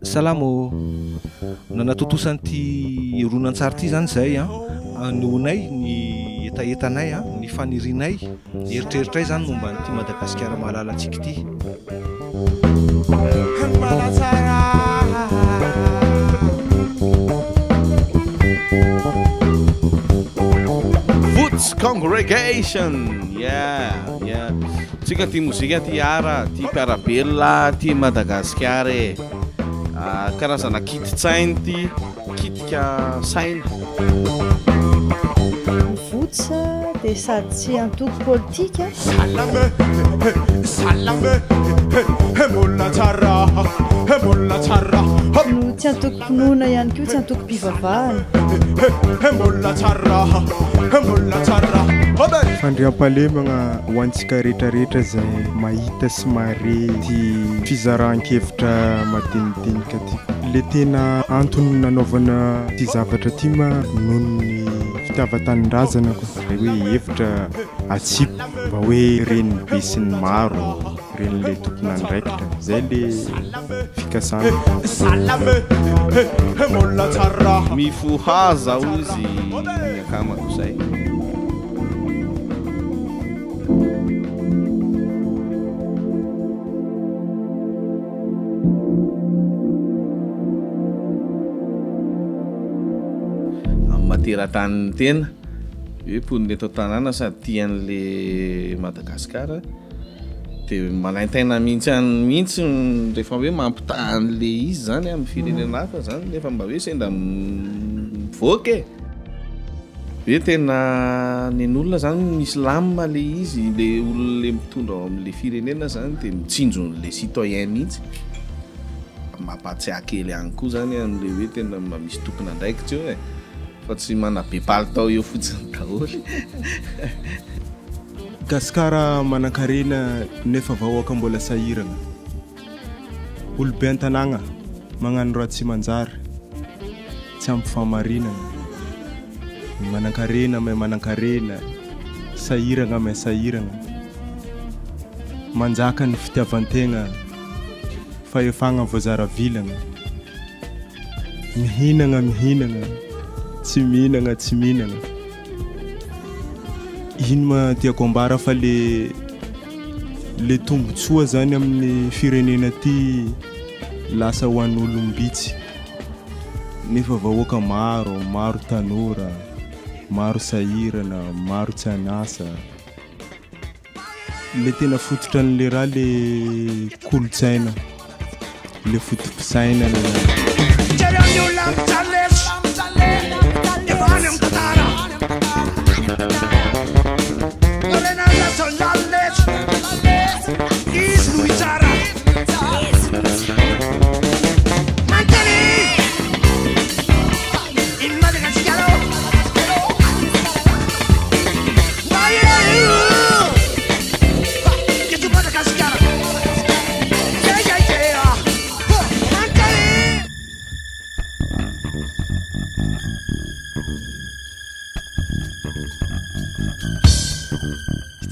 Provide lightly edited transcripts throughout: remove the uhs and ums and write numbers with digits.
Salama ô! Nanatontosa an'ity horonantsary ity izany izahay an, hanehoanay ny hetahetanay, ny fanirianay, ny eritreritray izany momba an'ity Madagasikara mahalala antsika ity. Votes Congregation, yeah, yeah. Tsika tia mozika, tia art, tia mpiara-belona, tia Madagasikara e. Karazana kiti-tsaina ity, kitika saina. Ny Vots dia sady tsy antoko politika. Salama e, salama e, mbola tsara, mbola tsara. No tsy antokom-pinoana ihany koa, tsy antokom-pivavahana. Mbola tsara, mbola tsara. Fandriampahalemagna ho antsika rehetra rehetra izay mahita sy mahare ity fizaran-kevitra madinidinika ity. Le tena antony nanaovana ity zavatra ity ma noho ny fitiavan-tanindrazana ko, le hoe hevitra atsipy mba hoe ren'ny be sy ny maro, ren'le tompon'andraikitra, zay le fikasana. Mifohaza hozy ny akamako zay. Amin'ny maha teratany ny tena, hoe mponina eto an-tanàna sady tia an'le Madagasikara dia manaintaina mihitsy any mihitsy rehefa hoe mampitaha an'le izy zany amin'ny firenena hafa zany nefa mba hoe sendra mivoaka e. Hoe tena nen'olona zany misy lamina le izy, le olona le mitondra ao amin'le firenena zany de mitsinjo an'le citoyen mihitsy. Mampahatsiahy kely ihany koa zany an'le hoe tena mba misy tompon'andraikitra eo e, fa tsy manabe palitao eo fotsiny daholo. Gasikara manankarena nefa vahoaka mbola sahiragna. Olobe an-tanàgna magnano raha tsy manjary, tsy ampy fahamarinana. Ny manankarena mahay manankarena, sahiragna mahay sahiragna. Manjaka ny fitiavan-tegna, fahefagna voazara vilagna. Mihinagna mihinagna, tsy mihinagna tsy mihinagna. Ino ma tiako ambara fa le le tombotsoa zany amin'ny firenena ty lasa ho an'olom-bitsy nefa vahoaka maro, maro tanora, maro sahirana, maro tsy an'asa. Le tena fototra an'le raha le kolontsaina, le foto-pisainana. Jereo ny olona mijaly lesy, efa any amin'ny tantara. Harena nasionaly lesy, izy no hitsara. Mankany i Madagasikara ô.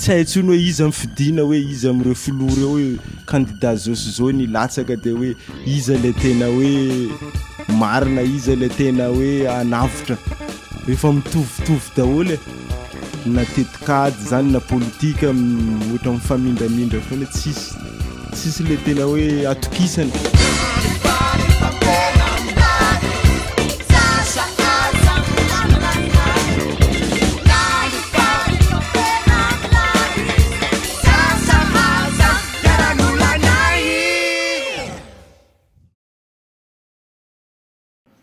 Tsy hay intsony hoe iza no fidiana hoe iza amin'ireo filoha ireo hoe candidat zao sy zao ny hilatsaka dia hoe iza ilay tena hoe marina, iza ilay tena hoe hanavotra. Efa mitovitovy daholo e. Na tetikady zany na politika ohatra mifamindramindra foana tsisy tsisy le tena hoe atokisana.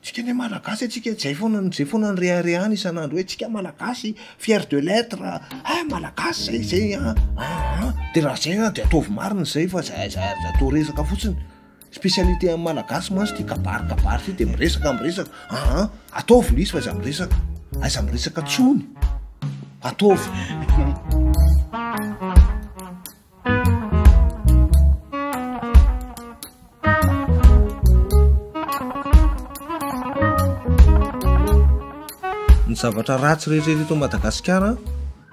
Tsika anie malagasy e, tsika zay foana no zay foana no reharehana isan'andro hoe tsika malagasy fier de l'etre ah malagasy zay zay an aa de raha zay an de ataovy marina zay fa zay zay aza atao resaka fotsiny, spécialité an'ny malagasy mantsy ty kabary kabary ty de miresaka miresaka aa ataovy le izy fa aza miresaka, aiza miresaka tsony, ataovy. Ny zavatra ratsy rehetra eto Madagasikara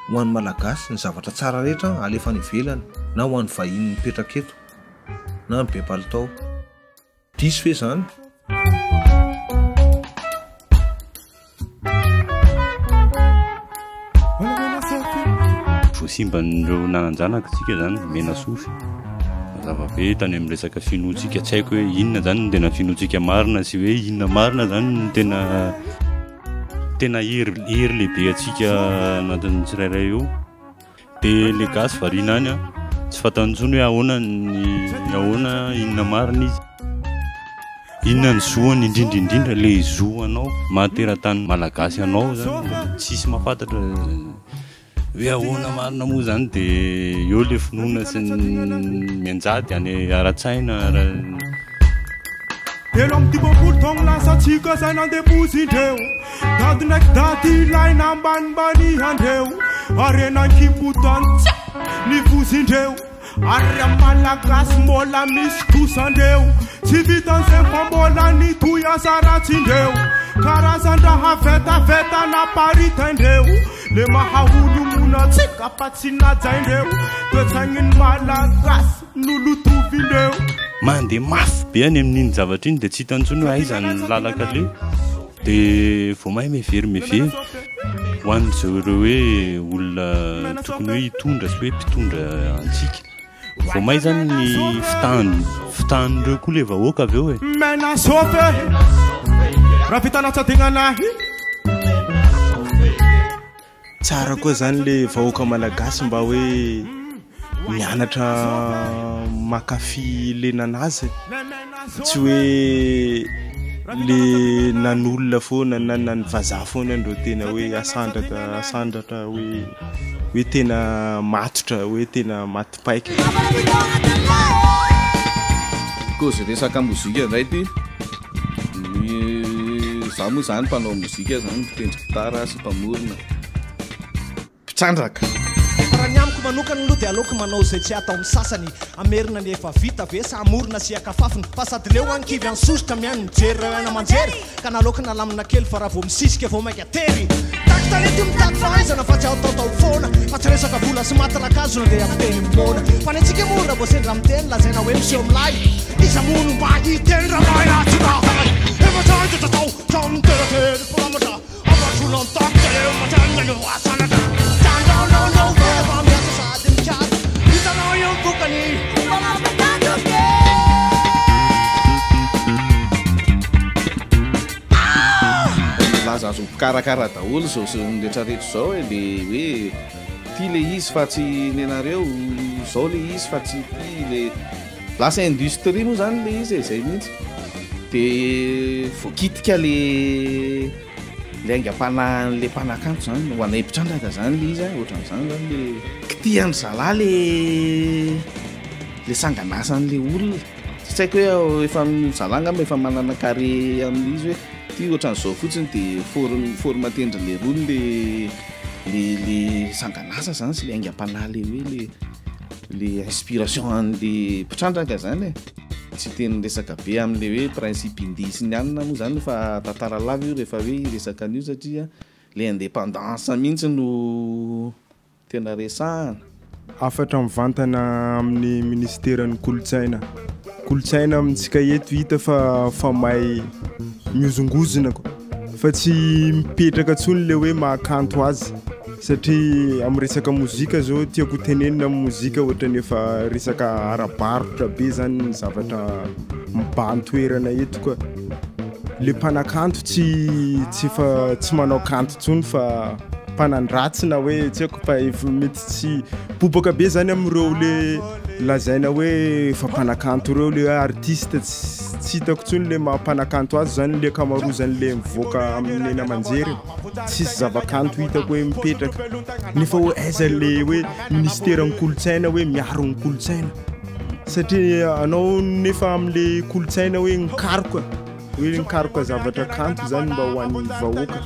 ho an'ny Malagasy, ny zavatra tsara rehetra alefa any ivelany na ho an'ny vahiny mipetraka eto na ny be palitao. Diso ve izany? Voasimban'ireo nanan-janaka tsika zany, mena sofy. Mazava be tany amin'ny resaka finoantsika, tsy haiko hoe inona zany no tena finoantsika marina sy hoe inona marina zany no tena tena hery hery lehibe antsika anatin'ny tsirairay eo. Dia le gasy variana any an, tsy fantany intsony hoe ahoana ny ahoana inona marina izy. Inona ny zoany indrindra indrindra le zo anao maha teratany malagasy anao zany tsisy mahafantatra hoe ahoana marina moa zany de eo le finoana sy ny mianjady any ara-tsaina ara 53 taogno lasa tsika zay nandevozindreo Daty ndraiky daty ilaina ambanimbanihandreo Harena an-kibo tany tsy ny vozindreo Ary amin'ny Malagasy mbola misy kosandreo Tsy vitan'izay fa mbola nitohy asa ratsindreo Karazan-draha vetaveta naparitaindreo Le maha olomona antsika fa tsy najaindreo Toetsaignin'ny Malagasy nolotovindreo. Mandeha mafy be any amin'iny zavatra iny dia tsy hita intsony hoe aiza ny lalan-kaleha dia vao may mihevery mihevery ho an'izao ireo hoe olona tokony hoe hitondra sy hoe mpitondra antsika. Vao may zany ny fitahany fitahan'ireo koa le vahoaka avy eo e. Mena sôfe raha vita latsa-dignana ahy. Tsara koa zany le vahoaka malagasy mba hoe mianatra mankafy le nanazy e, tsy hoe le nan'olona foana na nan'ny vazaha foana ndreo tena hoe asandratra asandratra hoe hoe tena matotra hoe tena maty paika. Kozy resaka mozika indray ity. Ny za moa zany mpanao mozika zany, mpitendry gitara sy mpamorona, mpitrandraka. Raha ny amiko manokana aloha dia aleoko manao izay tsy atao amin'ny sasany, hamerina ny efa vita ve sa hamorona sy hakafafina? Fa sady leo aho ny kivy any sosotra mihaino mijery ireo aina aman-jery ka naleoko nalamina kely fa raha vao misisika vao mainka tery. Taky talenta io mitady fahaizana fa tsy ataotao foana fa tsy resaka vola sy maty rakazo na dia ampiteny moana fa ny antsika moa raha vao sendra miteny lazaina hoe miseho milay iza moa no mba hiteny raha mahay raha tsy mahay efa tsy hay tao miteratera filamatra ampatroana ny taky dia eo matrana eo asanatra tandaonao fa miasa sady mikasa hitanao eo ny vokany. Milaza azy ho mpikarakara daholo izao rehetra rehetra izao e, le hoe ity le izy fa tsy nenareo, izao le izy fa tsy ity le, lasa industrie moa zany le izy e, zay mihitsy, de voakitika le le aingam-panahin'le mpanakanto zany, ho anay mpitrandraka zany le izy a, ohatran'izany zany le kitihan-dry zalahy le le sanganasan'le olona. Tsy haiko hoe efa zalahy angamba efa manana carré amin'izy hoe ty ohatran'izao fotsiny de forme formater-ndry lerony le le le sangan'asa zany sy le aingam-panahy le hoe le le inspiration an'le mpitrandraka zany e. Tsy hiteny resaka be amin'le hoe principe indie sy ny anona moa zany fa tantara lava io rehefa hoe hiresaka an'io satria le indépendance mihitsy no Tena resahana. Hafatra mivantana amin'ny minisiteran'ny kolontsaina. Kolontsaina amintsika eto hita fa fa mahay mihozongozona ko fa tsy mipetraka intsony le hoe mahakanto azy satria amin'ny resaka mozika zao tiako ho tenenina amin'ny mozika ohatran'ny efa resaka ara-barotra be zany ny zavatra mibahan-toerana eto ka. Le mpanakanto tsy tsy efa tsy manao kanto intsony fa mpanandratsy na hoe tsy haiko fa efa mety tsy bobaka be zany amin'ireo le lazaina hoe efa mpanakanto ireo le hoe artiste tsy tsy hitako intsony le maha mpanakanto azy zany le ankamaroazan'le mivoaka amin'ny eny aman-jery tsisy zavakanto hitako hoe mipetraka nefa hoe aiza le hoe minisiteran'ny kolontsaina hoe miaro ny kolontsaina satria anao nefa amin'le kolontsaina hoe mikaroka hoe nikaroka zavatra kanto zany mba ho an'ny vahoaka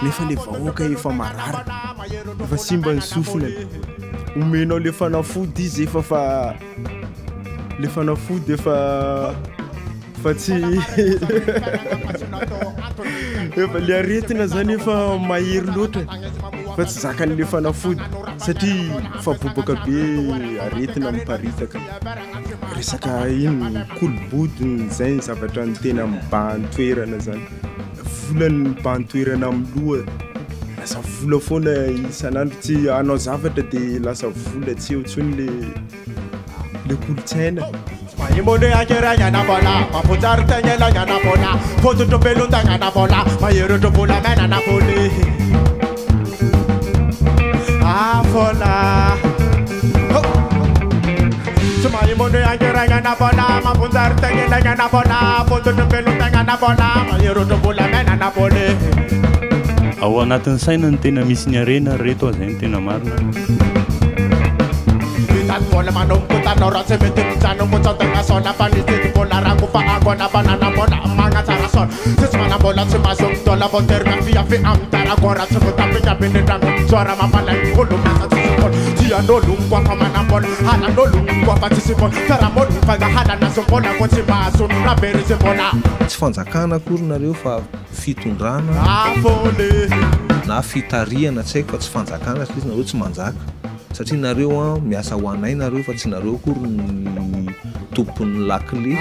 nefa le vahoaka efa marary efa simba ny sofina omenao le fanafody izy efa fa le fanafody efa fa tsy efa le aretina zany efa mahery loatra. Fa tsy zakan'le fanafody satria fa bobaka be aretina miparitaka. Resaka ino kolobodiny zay ny zavatra ny tena mibahan-toerana zany. Vola no mibahan-toerana amin'ny loha. Lasa vola foana isan'andro tsy hanao zavatra de lasa vola tsy eo intsony le le kolontsaina. Ao anatin'ny saina no tena misy ny harena ry reto a, zay no tena marina. Tsy fanjakana akory nareo fa fitondrana na fitarihana tsy haiko fa tsy fanjakana satria nareo tsy manjaka satria nareo an miasa ho anay nareo fa tsy nareo akory ny tompon'ny lakile.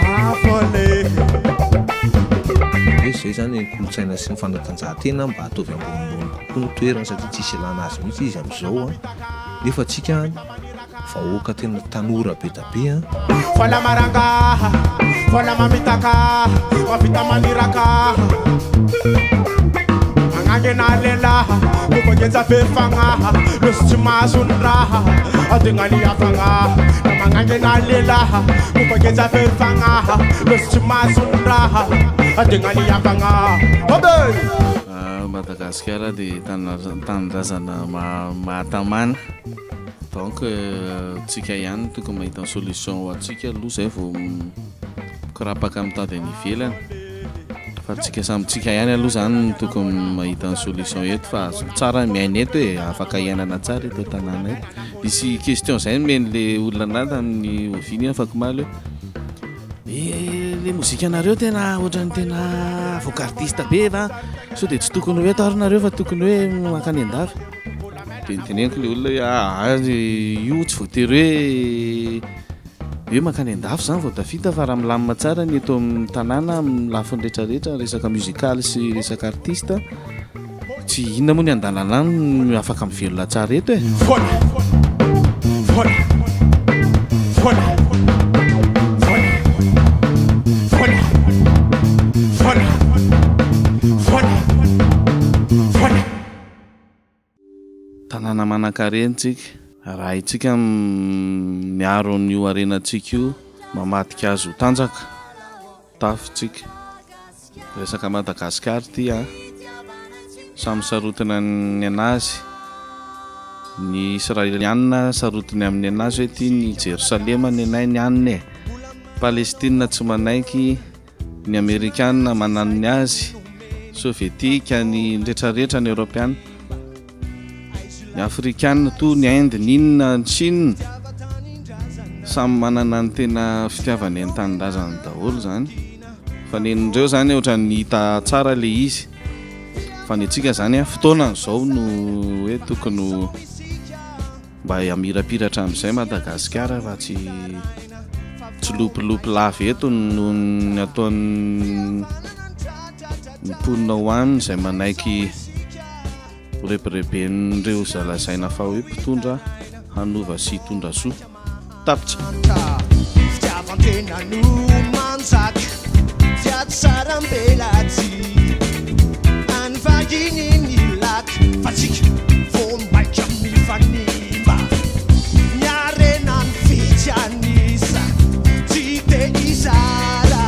Hoe zay zany ny kolontsaina sy ny fanatanjahantena mba ataovy ambonimbony kokoa ny toerany satria tsisy ilana azy mihitsy izy amin'izao an, nefa tsika vahoaka tena tanora be da be an. Vola maranga, vola mamitaka, mahavita maniraka. Magnangena lehilahy, kofa be fagnahy, losy tsy mahazo ny raha, adigna ny hafagna. Na magnangena lehilahy, kofa be fagnahy, losy tsy mahazo ny raha, adigna ny hafagna. Obe! Madagasikara dia tanindrazana mahatamana. Donc tsika ihany no tokony mahita ny solution ho antsika aloha zay vao mikorapaka mitady any ivelany. Fa tsika samy tsika ihany aloha zany no tokony mahita ny solution eto fa azo tsara ny miaina eto e, afaka iainana tsara eto an-tanàna eto. Nisy question zay nomen'le olona anah tamin'ny oviana iny afakomaly hoe le mozikanareo tena ohatran'ny tena avant-gardiste be va? Sao dia tsy tokony ho eto ary nareo fa tokony hoe mankany an-dafy. Dia niteneniko ilay olona hoe aa io tsy voatery hoe hoe mankany an-dafy izany vao tafita fa raha milamina tsara ny eto amin'ny tanàna amin'ny lafiny rehetrarehetra resaka musical sy resaka artiste tsy inona moa ny andanana any no afaka mivelona tsara eto e. Vola vola vola vola vola vola vola vola. Tanàna manankarena tsika, raha haintsika miaro an'io harenantsika io, mamadika azy ho tanjaka, tafy tsika. Resaka Madagascar ity an! Samy sarotiny ny anazy, ny Israelianina sarotiny amin'ny anazy hoe ity ny Jerosalema ny anay ny anona e! Palestina tsy manaiky. Ny Amerikana manano ny azy, Sovietika, ny retraretra, ny Eoropeana, ny Afrikana toa ny Inde, ny inona, ny Chine, samy manana ny tena fitiavany ny tanindrazany daholo zany. Fa nen'ireo zany ohatran'ny hita tsara le izy. Fa ny antsika zany fotoanany izao no hoe tokony ho Mba hamirapiratra amin'izay Madagasikara fa tsy tsilopilopy lava eto noho ny ataon'ny mponina ao aminy izay manaiky ho rebireben'ireo izay lazaina fa hoe mpitondra hanova sy hitondra soa. Tapitra. Fitiavan-tena no manjaka, fiatsaram-belatsihy. Any vahiny ny lac, fa tsika vao maika mifanimba. Ny harena ny vitsy an'isa, tsy te hizara.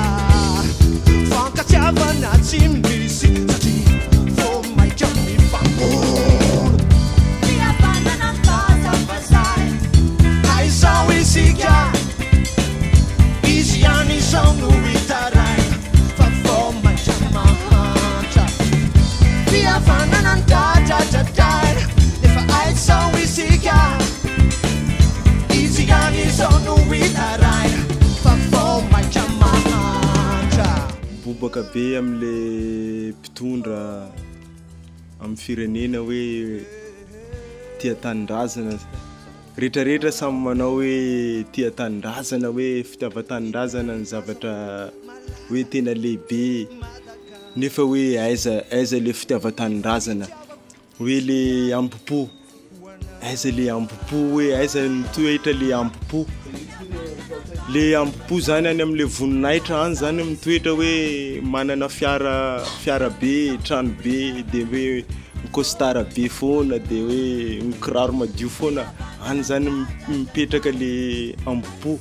Fankatiavana tsy misy, satria vao maika mifamono. Fihavanana Aiza isika, izy ihany izao no hitaraina fa vao mainka mahantra. Fihavanana no dradradradraina nefa aiza isika, izy ihany izao no hitaraina fa vao mainka mahantra. Bobaka be amle mpitondra am firenena hoe. tia tanindrazana, rehetrarehetra samy manao hoe tia tanindrazana hoe fitiavan-tanindrazana ny zavatra hoe tena lehibe nefa hoe aiza aiza le fitiavan-tanindrazana, hoe le hambom-po, aiza le hambom-po hoe aiza mitoetra le hambom-po, le hambom-po zany any am'le voninahitra any zany mitoetra hoe manana fiara fiara be, trano be de hoe mi-costard be foana de hoe mikiraro madio foana, any zany mipetraka le hambom-po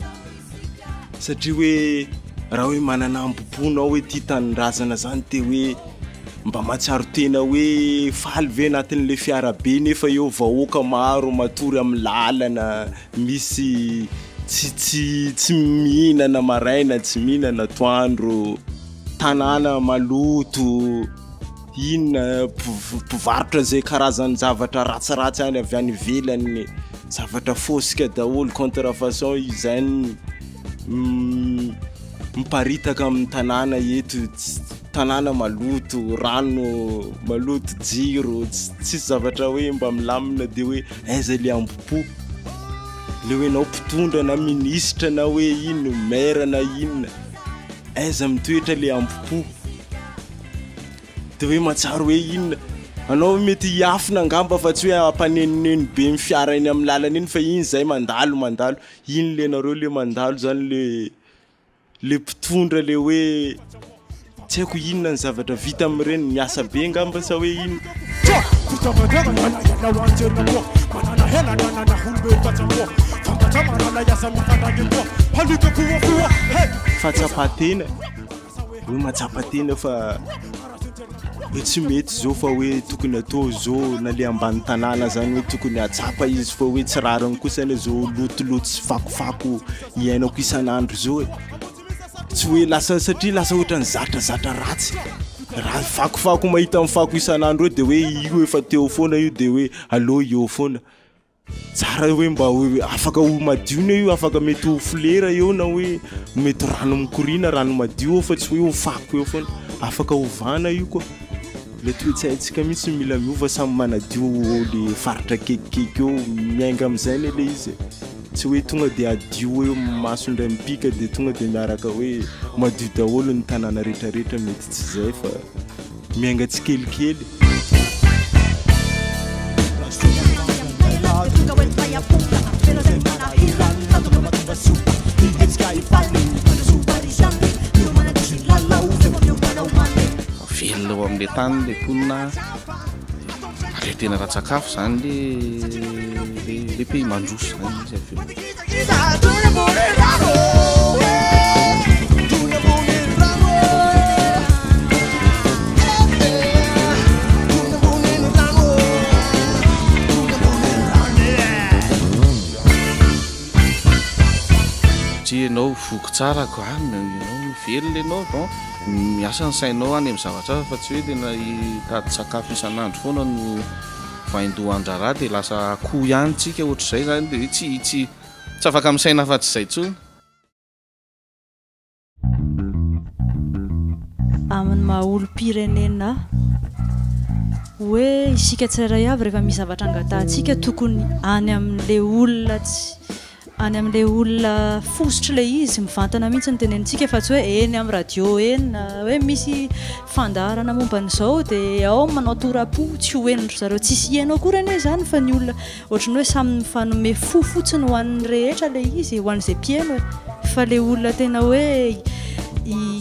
satria hoe raha hoe manana hambom-po anao hoe tia tanindrazana zany de hoe mba mahatsiaro tena hoe faly ve anatin'le fiara be nefa eo vahoaka maro matory amin'ny lalana, misy tsy tsy tsy mihinana maraina, tsy mihinana atoandro, tanàna maloto, inona mpiv- mpivarotra zay karazan-javatra ratsiratsy any avy any ivelany, zavatra fôsika daholo, contrefaçon izay miparitaka amin'ny tanàna eto, ts- tanàna maloto, rano maloto, jiro, ts- tsisy zavatra hoe mba milamina de hoe aiza le hambom-po, le hoe enao mpitondra na minisitra na hoe ino maire na inona, aiza mitoetra le hambom-po? De hoe mahatsiaro hoe inona, anao mety hiafina angamba fa tsy hoe hampanenoneno be ny fiara eny amin'ny lalana eny fa iny zay mandalo mandalo, iny le nareo le mandalo zany le le mpitondra le hoe tsy haiko inona ny zavatra vita amin'ireny, miasa be angamba sa hoe inona. Fahatsapan-tena. Hoe mahatsapa tena fa hoe tsy mety zao fa hoe tokony atao zao na le ambany tanàna zany hoe tokony hahatsapa izy fa hoe tsy rariny kosa anie zao lotoloto sy fakofako iainako isan'andro zao e, tsy hoe lasa satria lasa ohatran'ny zatrazatra ratsy raha fakofako mahita ny fako isan'andro eo de hoe io efa teo foana io de hoe aleo eo foana. Tsara hoe mba hoe afaka ho madio ne io, afaka mety ho folera eo na hoe mety rano mikoriana, rano madio eo fa tsy hoe ho fako eo foana, afaka ovana io koa, le toe-tsaintsika mihitsy no mila miova samy manadio le faritra akekikaiky eo, miainga am'zay ne le izy e, tsy hoe tonga de hadio hoe maso indray mipika de tonga de miaraka hoe madio daholo ny tanàna rehetrarehetra mety tsy zay fa. Miainga tsikelikely. Velona eo amin'ilay tany ilay mponina, ary tena ara-tsakafo izany ilay ilay pays mandroso izany izy avy eo. Satria ianao voky tsara ko any, ianao velona ianao bon miasa ny sainao any amin'ny zavatra hafa fa tsy hoe tena hitady sakafo isan'andro foana no vaindohan-draharaha dia lasa akoho ihany tsika ohatr'izay zany dia hoe tsy tsy tsy afaka misaina afa-tsy izay intsony. Amin'ny maha olom-pirenena hoe isika tsirairay avy rehefa misy zavatra angatahantsika tokony any amin'ilay olona tsy Any amin'ilay olona fositra ilay izy, mivantana mihitsy no tenenintsika fa tsy hoe eny amin'ny radio eny na hoe misy fandaharana momba an'izao dia ao manao tora-po, tsy ho henon-dry zareo, tsisy hihaino akory anie izany fa ny olona ohatran'ny hoe samy mifanome fo fotsiny ho an'ny rehetra ilay izy e, ho an'izay mpihaino e, fa ilay olona tena hoe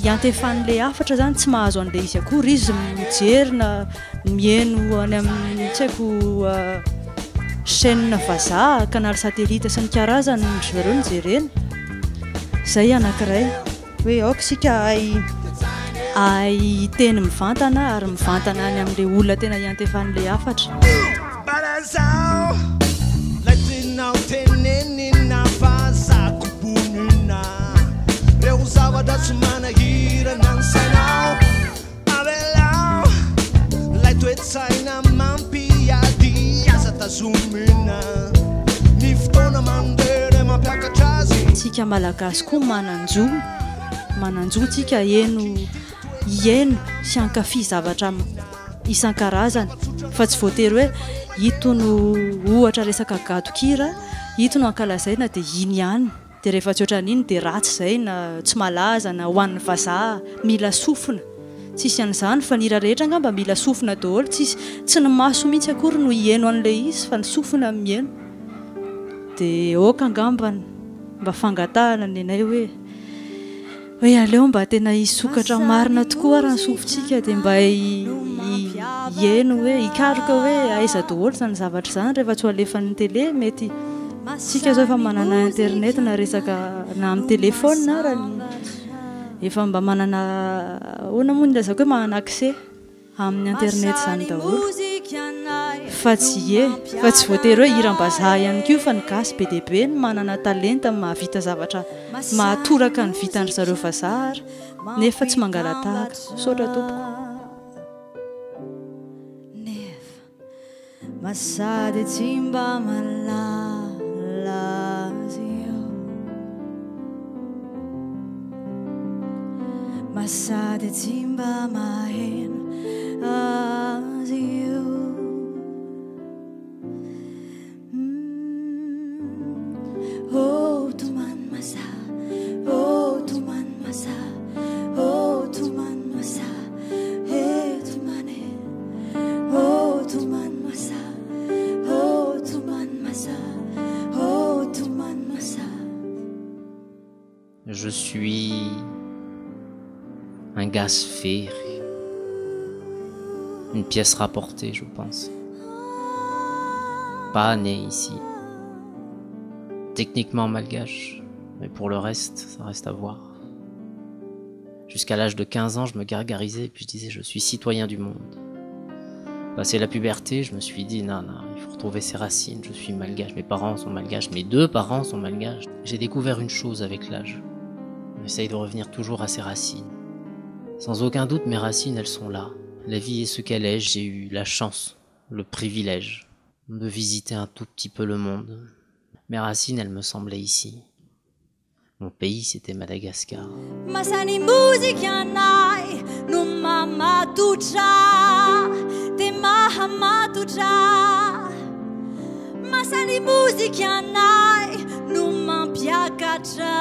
iantefan'ilay hafatra izany tsy mahazo an'ilay izy akory, izy mijery na Mihaino any amin'ny tsy haiko chaîne vazaha, canal satellite sy ny karazany ry zareo no jerena. Izay anankiray. Hoe aoka isika hahay hahay hiteny mivantana ary mivantana any amin'ilay olona tena iantefan'ilay hafatra. Avelao lay toe-tsaina mampiady aza tazomina ny fotoana mandeha ilay mampiakatra azy. Tsika Malagasy koa manan-jo, manan-jo tsika heno hihaino sy hankafy zavatra isan-karazany fa tsy voatery hoe ito no ohatra resaka gadon-kira, ito no ankalazaina dia iny ihany. Dia rehefa tsy ohatran'iny dia ratsy izay na tsy malaza na ho an'ny vazaha mila sofina. Tsisy an'izany fa ny hira rehetra angamba mila sofina daholo, tsisy, tsy ny maso mihitsy akory no hiheno an'ilay izy fa ny sofina no miheno. Dia ok angamba mba fangatahana nenay hoe hoe aleo mba tena hisokatra marina tokoa ary ny sofintsika dia mba hiheno hoe hikaroka hoe aiza daholo izany zavatra izany rehefa tsy ho alefan'ny tele mety tsika izao efa manana internet na resaka na amin'ny téléphone ara efa mba manana ahoana moa ny ilazako hoe manana accès Amin'ny internet izany daholo fa tsy ie fa tsy voatery hoe hiram-bazaha ihany koa fa ny gasy be dia be no manana talenta mahavita zavatra mahatoraka ny vitan-dry zareo vazaha ary nefa tsy mangala-tahaka. Misaotra tompoko. Ma sady tsy mba mahalala azy io. Ma sady tsy mba maheno azy io. Oh tomany masaha, oh tomany masaha, oh tomany masaha, eh tomany e. Oh tomany masaha, oh tomany masaha, oh tomany masaha. Je suis un gasy very, une pièce rapportée je pense. Pas né ici. Techniquement malgache, mais pour le reste, ça reste à voir. Jusqu'à l'âge de 15 ans, je me gargarisais et puis je disais je suis citoyen du monde. Passé la puberté, je me suis dit non, non, il faut retrouver ses racines, je suis malgache, mes parents sont malgaches, mes deux parents sont malgaches. J'ai découvert une chose avec l'âge. On essaye de revenir toujours à ses racines. Sans aucun doute, mes racines, elles sont là. La vie est ce qu'elle est, j'ai eu la chance, le privilège de visiter un tout petit peu le monde. Mes racines, elles me semblaient ici. Mon pays, c'était Madagascar. Masany mozikanay no mamatotra de mahamatotra Masany mozikanay no mampiakatra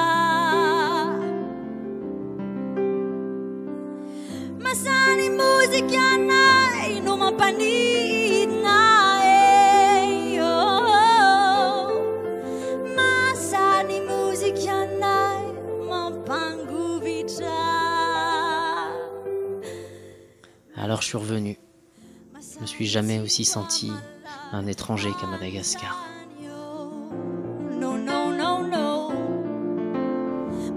Masany mozikanay no mampanidina eh, oh, oh. Masany mozikanay mampangovitra Alors je suis revenu. Je me suis jamais aussi senti un étranger qu'à Madagascar. No no no no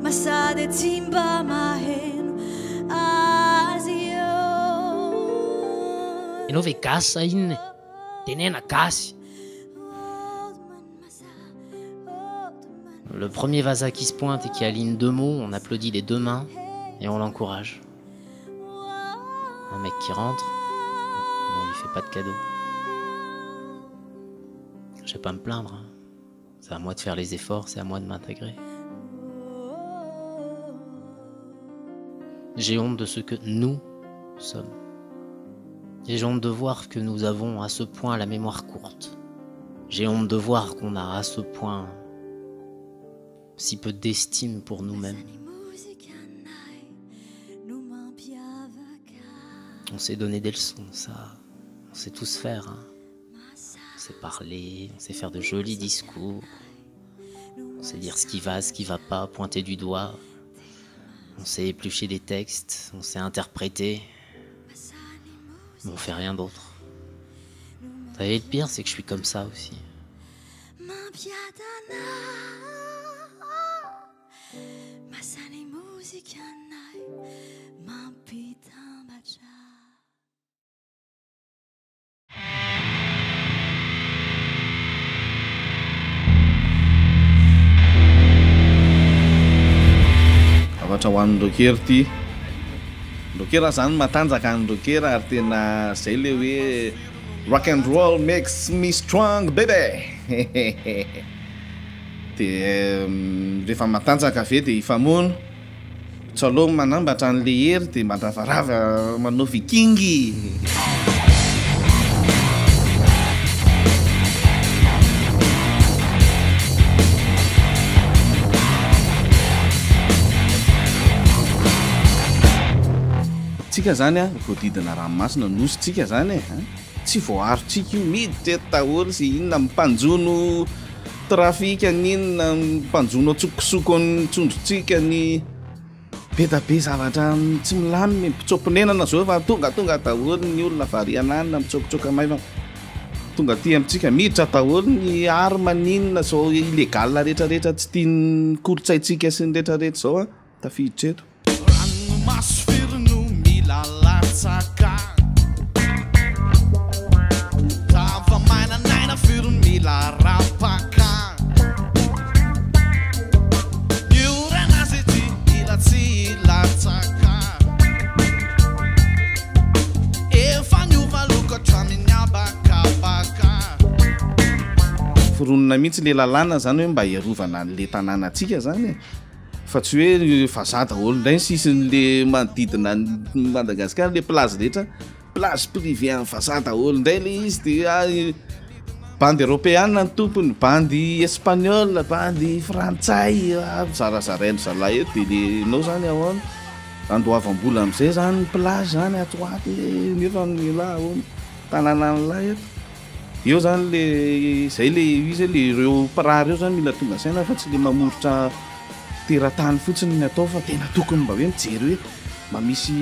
Ma sady tsy mba maheno azy io Ianao ve gasy sa inona e? Tenena gasy! Le premier vazaha qui se pointe et qui aligne deux mots, on applaudit des deux mains et on l'encourage. Un mec qui rentre, on lui fait pas de cadeau. Je vais pas me plaindre. Hein. C'est à moi de faire les efforts, c'est à moi de m'intégrer. J'ai honte de ce que nous sommes. J'ai honte de voir que nous avons à ce point la mémoire courte. J'ai honte de voir qu'on a à ce point si peu d'estime pour nous-mêmes. On s'est donné des leçons, ça, on sait tous faire. Hein. On sait parler, on sait faire de jolis discours, on sait dire ce qui va, ce qui va pas, pointer du doigt. On sait éplucher des textes, on sait interpréter. Mais on fait rien d'autre. Vous savez, le pire, c'est que je suis comme ça aussi. Mampiadana Masany mozikanay mampitambatra. Zavatra ho an'ny rocker ity. Rocker zany matanjaka ny rocker ary tena zay le hoe rock and roll makes me strong baby. De rehefa matanjaka ve de hifamono? Tsy aleo manambatra an'le hery de mandravarava manao viking. Tsika zany a voadidina ranomasina nosy tsika zany e a! Tsy voaaro tsika io, miditra eto daholo ze inona mpanjono trafic ny inona, mpanjono antsokosoko ny tsondrotsika ny be da be zavatra tsy milamina e, mpitsoa-ponenana zao efa tongatonga daholo ny olona variana any mitsokotsoka maivana tonga aty amintsika, miditra daholo ny arme ny inona zao illégal retraretra tsy tian'ny kolontsaintsika sy ny retraretra zao a tafiditra eto. Ranomaso firy no mila latsaka Tava mainan'aina firy mila rapaka Ny orana zay tsy mila tsy latsaka Efa niova loko hatramin'ny habakabaka. Foronina mihitsy le lalàna zany hoe mba hiarovana an'le tanànantsika zany e. Fa tsy hoe vazaha daholo indray ny sisin'le manodidina an'i Madagasikara, le plage rehetra, plage privée an'ny vazaha daholo indray le izy de ah, bandy eropeana ny tompony, bandy espagnol, bandy frantsay, ah, zarazarain-dry zalahy eto de le enao zany ahoana? Andoavam-bola am'zay zany ny plage zany ato ho ato nefa ny elah ahoana? Tanànan'lah eto. Eo zany le zay le izy le ireo mpirary ireo zany mila tonga saina fa tsy le mamoritra teratany fotsiny ny atao fa tena tokony mba hoe mijery hoe mba misy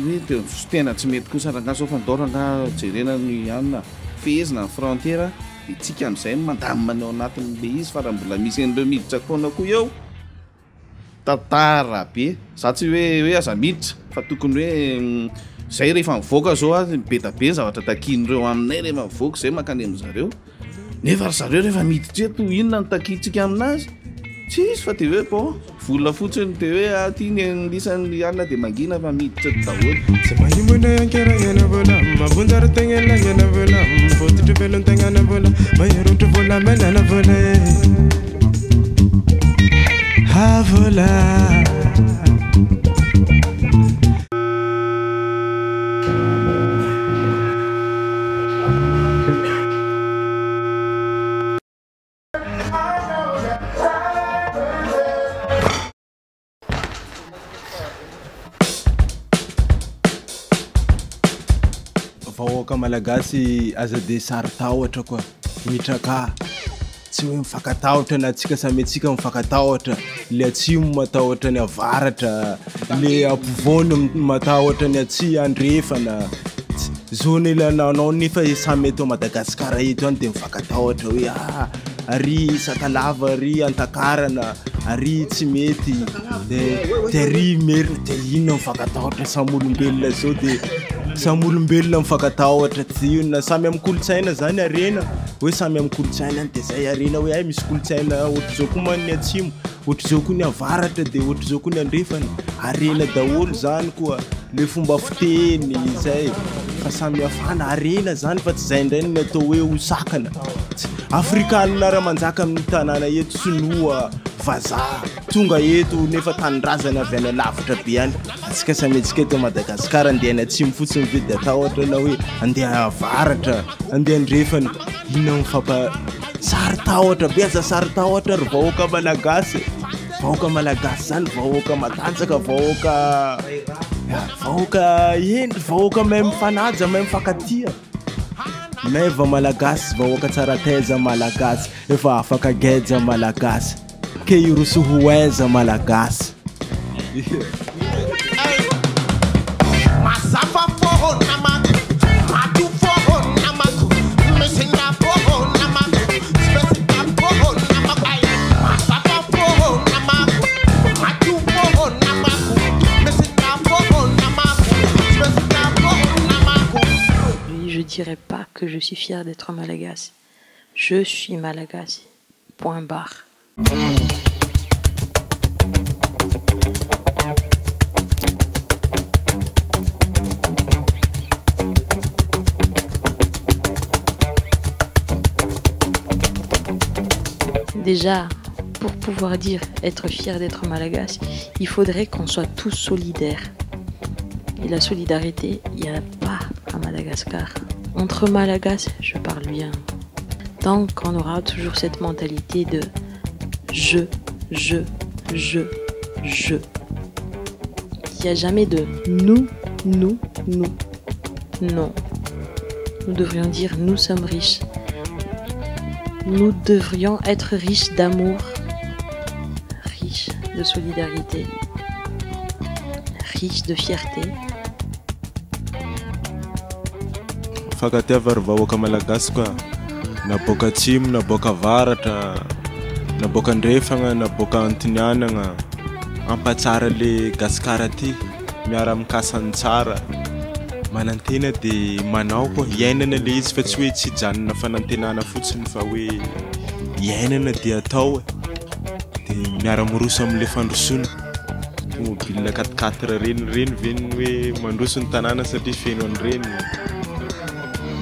hoe tena tsy mety kosa rangaha zao fa ndao rangaha jerena ny anona fehezina ny frontière de tsika amizay mandamina ny ao anatin'le izy fa raha mbola misy an'ireo miditra foana koa eo Tantara be, za tsy hoe hoe aza miditra fa tokony hoe zay rehefa mivoaka zao a be da be ny zavatra takian'ireo aminay rehefa mivoaka zay mankany amin'zareo nefa ry zareo rehefa miditra eto inona no takintsika aminazy? Tsisy fa de hoe bon vola fotsiny de hoe ah ty ny an'isan'ny alina de mangina fa miditra eto daholo. Tsy mahimona ankeragna vola mavonjary tegnelagna vola fototry velon-tegnana vola maherontry volamena vola e. Vahoaka malagasy aza de saro-tahotra koa, mitrakà. Tsy hoe mifankatahotra na tsika samy antsika mifankatahotra, le atsimo matahotra ny avaratra, le ampovoany matahotra ny atsy andrefana, zao ny anao nefa samy eto Madagasikara eto ihany de mifankatahotra hoe ah ary Sakalava ary Antakarana ary tsy mety de de ary Merina de inona mifankatahotra samy olombelona zao de samy olombelona mifankatahotra tsy inona samy amin'ny kolontsaina zany harena. Hoe samy amin'ny kolontsaina any dia zay harena hoe hay misy kolontsaina ohatr'izao koa man ny atsimo, ohatr'izao koa ny avaratra dia ohatr'izao koa ny andrefana, harena daholo zany koa, le fomba fiteny zay fa samy hafana, harena zany fa tsy zay indray no atao hoe ho sakana, afrikanina ary manjaka amin'ny tanàna eto, sinoa, vazaha tonga eto nefa tanindrazana avy any alavitra be any, antsika samy antsika eto Madagasikara andeha any atsimo fotsiny ve dia atahotra na hoe andeha avaratra. Andeha andrefana, inona no fampa saro-tahotra be aza saro-tahotra ry vahoaka malagasy e. Vahoaka malagasy zany vahoaka matanjaka, vahoaka vahoaka hendry, vahoaka mahay mifanaja, mahay mifankatia. Meva malagasy, vahoaka tsara taiza malagasy, efa afaka geja malagasy. Ke hiroso ho aiza malagasy. Je dirais pas que je suis fière d'être malagasy. Je suis malagasy. Point barre. Déjà, pour pouvoir dire être fier d'être malagasy, il faudrait qu'on soit tous solidaires. Et la solidarité, il n'y en a pas à Madagascar. Entre Malagasy, je parle bien. Tant qu'on aura toujours cette mentalité de je, je, je, je. Il n'y a jamais de nous, Nous, nous. Non. Nous devrions dire nous sommes riches. Nous devrions être riches d'amour, riches de solidarité, riches de fierté. Mifankatiava ry vahoaka malagasy ka, na boaka atsimo na boaka avaratra, na boaka andrefagna na boaka antinianagna, hampatsara le gasikara ty, miara mikasa ny tsara, manantena de manao koa, iainana le izy fa tsy hoe tsy hijanona fanantenana fotsiny fa hoe iainana de atao e, de miara miroso amle fandrosoana, tomobile quatre quatre reny reny ve ny hoe mandroso ny tanàna satria feno an'ireny,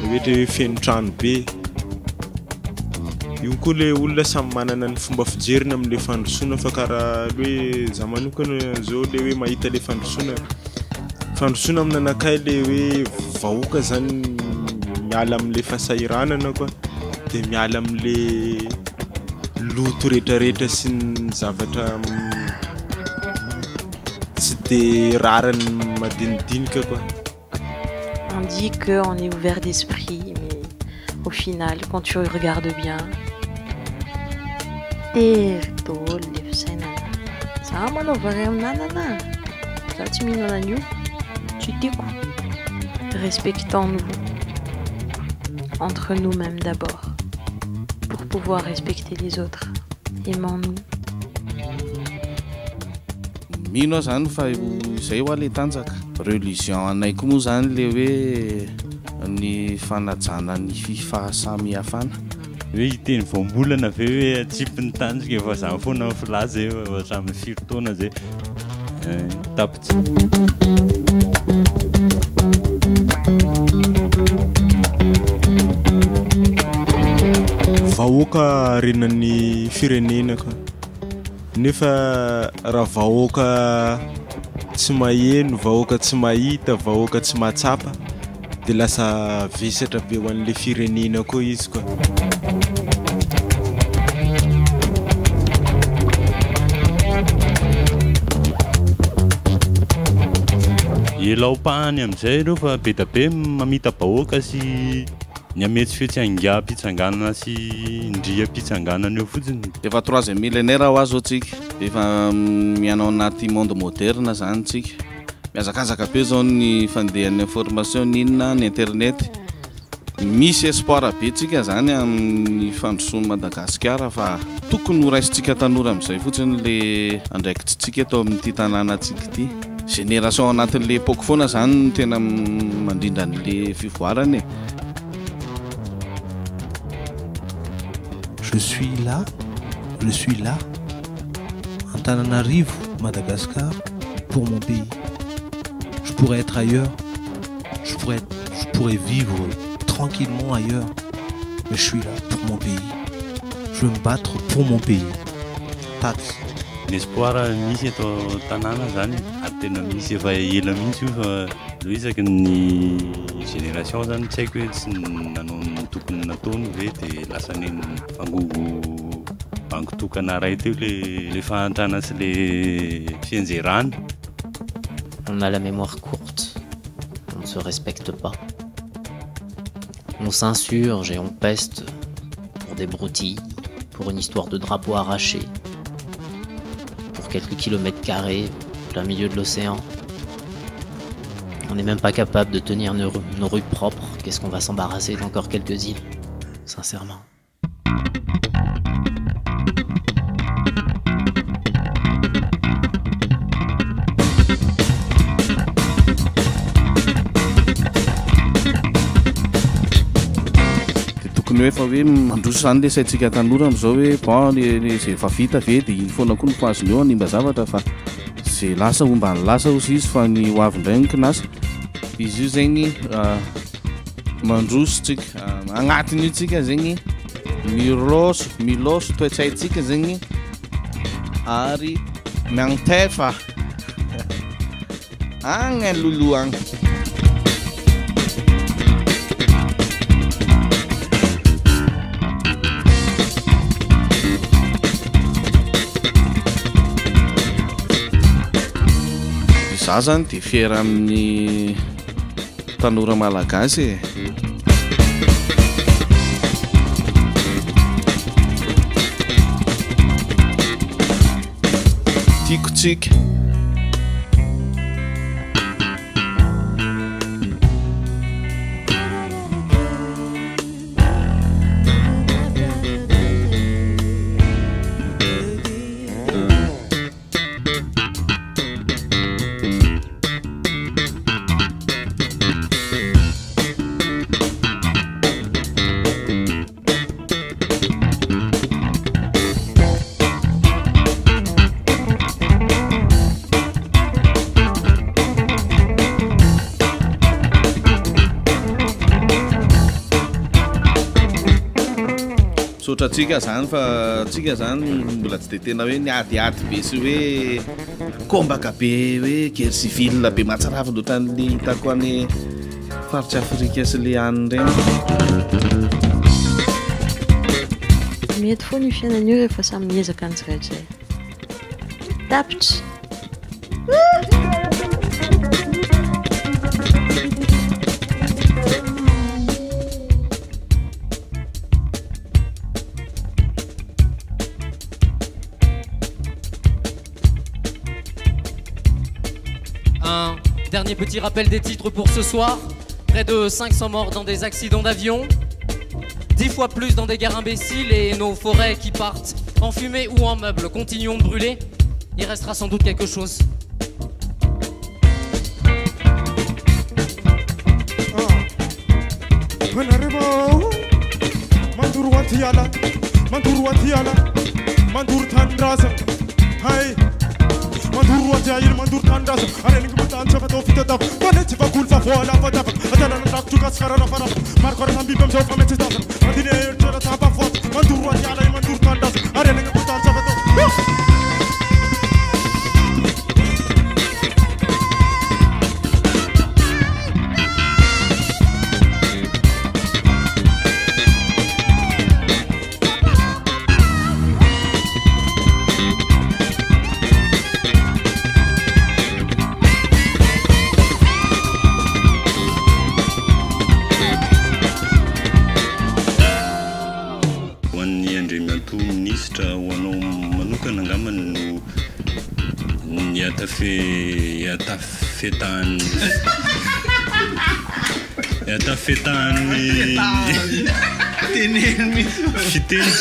ohatra hoe feno trano be, io koa le olona samy manana ny fomba fijeriny am'le fandrosoana fa karaha hoe za manokana zao le hoe mahita le fandrosoana, fandrosoana amin'anakay le hoe vahoaka zany miala am'le fahasahiranana koa de miala am'le loto rehetrarehetra sy ny zavatra tsy de rariny madinidinika koa. On dit qu'on est ouvert d'esprit, mais au final, quand tu regardes bien, tery daholo le fisainana. Za manao vary amin'anana, za tsy mihinana an'io, tsy tiako. Respectons-nous entre nous-mêmes d'abord, pour pouvoir respecter les autres. Aimons-nous. Mino aho zany fa izay hoa le tanjaka. Religion anay koa moa zany le hoe ny fanajana ny fifahasamihafana. Hoe hiteny voambolana ve hoe atsipy ny tanjaka efa zany foana ny filaza efa hatramin'ny firy taona zay. Tapitra. Vahoaka harenan'ny firenena ka. Nefa raha vahoaka tsy maheno, vahoaka tsy mahita, vahoaka tsy mahatsapa de lasa vesatra be ho an'le firenena koa izy koa. Elao-pahany amin'izay ireo fa be dia be mamita-bahoaka sy ny hametsifetsy haingam-pitsanganana sy indriam-pitsanganana eo fotsiny. Efa troisième millénaire hoa zao tsika, efa miaina ao anaty monde moderne zany tsika, mihazakazaka be zao ny fandehan'ny information ny inona ny internet, misy espoir be tsika zany amin'ny fandrosoan'i Madagasikara fa tokony ho raisintsika tanora amin'izay fotsiny le andraikitsitsika eto amin'ity tanànantsika ity. Génération anatin'le époque foana zany no tena mandrindra an'le fivoarana e. Je suis là, je suis là, Antananarivo, Madagascar, pour mon pays. Je pourrais être ailleurs, je pourrais être, je pourrais vivre tranquillement ailleurs, mais je suis là pour mon pays. Je veux me battre pour mon pays. Tats. Ny espoir misy eto tanàna zany ary tena misy efa ela mihitsy io fa lo isaky ny génération zany tsy haiko hoe tsy nanao ny tokony nataony ve de lasa ny vangongo bango tokana ray teo le le fahantrana sy le fianjerana. On a la mémoire courte, on ne se respecte pas. On s'insurge et on peste pour des broutilles, pour une histoire de drapeau arraché, pour quelques kilomètres carrés, plein milieu de l'océan. On n'est même pas capable de tenir nos, nos rues propres. Qu'est-ce qu'on va s'embarrasser d'encore quelques îles Sincèrement. De tokony hoe efa hoe mandroso zany le saintsika tanora am'izao hoe bon le zay efa vita ve de iny foana koa no fazony eo hanimba zavatra fa zay lasa homba ny lasa ozy izy fa ny ho avy indray no kinasa. Izy io zegny mandroso tsika agnatin'io tsika zegny miroso miloso toe-tsaintsika zegny ary miantefa agny lolo agny. Za zany de fier amin'ny tanora malagasy e. Tiako tsika. Misaotra antsika zany fa tsika zany mbola tsy de tena hoe niadiady be sy hoe kombaka be hoe guerre civile be mahatsiravina ohatran'le hitako any faritra Afrika sy le any reny. Mety foana io fiainana io rehefa samy miezaka ny tsirairay. Tapitra. Un dernier petit rappel des titres pour ce soir. Près de 500 morts dans des accidents d'avion. 10 fois plus dans des guerres imbéciles et nos forêts qui partent en fumée ou en meubles. Continuons de brûler. Il restera sans doute quelque chose. Mandoro antiala, mandoro antiala, mandoro tanindrazana, hay. Mandoro antiaila, mandoro tanindrazana, areniko matany tsy afa-tao fitadiavana, tany tsy vakolo fa voalavadavaka, atanana drakotroka sy kararafarafaka, maro karazam-biby amin'izao fa mety tsy tazana, mandinika eritreritra tsy ampavoaka, mandoro antiala, mandoro tanindrazana, areniko matany tsy afa-tao. Ho an'ny Andriamatoa Minisitra, ho anao manokana angamba no niatafe iatafetahan'ny iatafetahan'ny Teneno mihitsy. fiteny.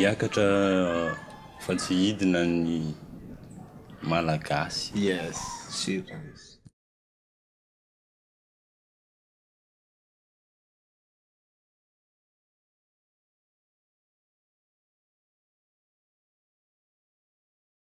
Hiakatra fa tsy hidina ny Malagasy. Yes, sûr.